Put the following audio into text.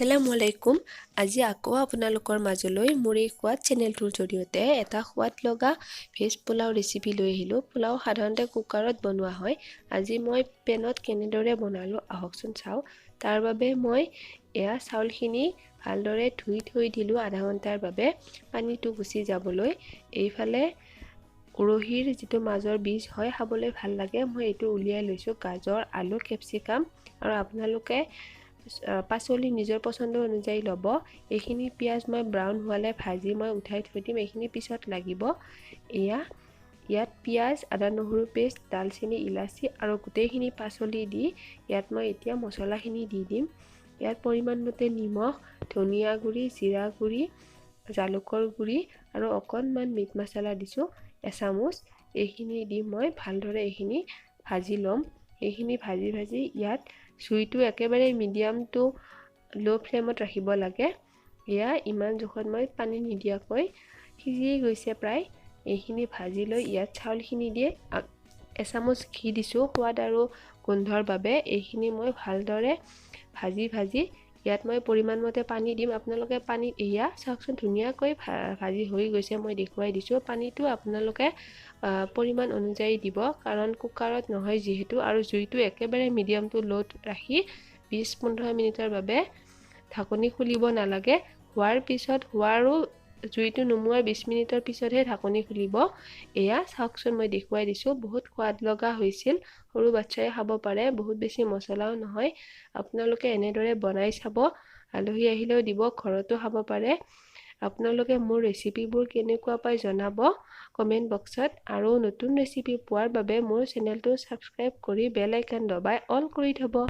আসসালামু আলাইকুম। আজি আকৌ আপোনালোকৰ মাজলৈ মোৰ এই সোৱাদ চেনেলটোৰ জৰিয়তে এটা সোৱাদ লগা ভেজ পোলাও ৰেচিপি লৈ আহিলোঁ। পোলাও সাধাৰণতে কুকাৰত বনোৱা হয়, আজি মই পেনত কেনেদৰে বনালোঁ আহকচোন চাওঁ। তাৰ বাবে মই এয়া চাউলখিনি ভালদৰে ধুই থৈ দিলোঁ আধা ঘণ্টাৰ বাবে, পানীটো গুচি যাবলৈ। এইফালে উৰহীৰ যিটো মাজৰ বীজ হয়, খাবলৈ ভাল লাগে, মই এইটো উলিয়াই লৈছোঁ। গাজৰ, আলু, কেপচিকাম আৰু আপোনালোকে পাচলি নিজৰ পচন্দ অনুযায়ী ল'ব। এইখিনি পিঁয়াজ মই ব্ৰাউন হোৱালৈ ভাজি মই উঠাই থৈ দিম, এইখিনি পিছত লাগিব। এয়া ইয়াত পিঁয়াজ, আদা নহৰু পেষ্ট, ডালচেনি, ইলাচি আৰু গোটেইখিনি পাচলি দি ইয়াত মই এতিয়া মছলাখিনি দি দিম। ইয়াত পৰিমাণমতে নিমখ, ধনিয়া গুড়ি, জিৰা গুড়ি, জালুকৰ গুড়ি আৰু অকণমান মিট মছলা দিছোঁ এচামুচ। এইখিনি দি মই ভালদৰে এইখিনি ভাজি ল'ম। এইখিনি ভাজি ভাজি ইয়াত জুইটো একেবাৰে মিডিয়াম টু ল' ফ্লেমত ৰাখিব লাগে। এয়া ইমান জোখত মই পানী নিদিয়াকৈ সিজিয়ে গৈছে প্ৰায়। এইখিনি ভাজি লৈ ইয়াত চাউলখিনি দিয়ে এচামুচ ঘি দিছোঁ সোৱাদ আৰু গোন্ধৰ বাবে। এইখিনি মই ভালদৰে ভাজি ভাজি ইয়াত মই পৰিমাণমতে পানী দিম। আপোনালোকে পানী, এয়া চাওকচোন ধুনীয়াকৈ ভাজি হৈ গৈছে, মই দেখুৱাই দিছোঁ। পানীটো আপোনালোকে পৰিমাণ অনুযায়ী দিব, কাৰণ কুকাৰত নহয় যিহেতু। আৰু জুইটো একেবাৰে মিডিয়াম টু ল'ত ৰাখি 20-15 মিনিটৰ বাবে ঢাকনি খুলিব নালাগে। হোৱাৰ পিছত, হোৱাৰো জুইটো নুমুৱাৰ 20 মিনিটৰ পিছতহে ঢাকনি খুলিব। এয়া চাওকচোন মই দেখুৱাই দিছোঁ, বহুত সোৱাদ লগা হৈছিল, সৰু বাচ্ছাই খাব পাৰে, বহুত বেছি মছলাও নহয়। আপোনালোকে এনেদৰে বনাই চাব, আলহী আহিলেও দিব, ঘৰতো খাব পাৰে। আপোনালোকে মোৰ ৰেচিপিবোৰ কেনেকুৱা পায় জনাব কমেণ্ট বক্সত, আৰু নতুন ৰেচিপি পোৱাৰ বাবে মোৰ চেনেলটো ছাবস্ক্ৰাইব কৰি বেল আইকন দবাই অল কৰি থ'ব।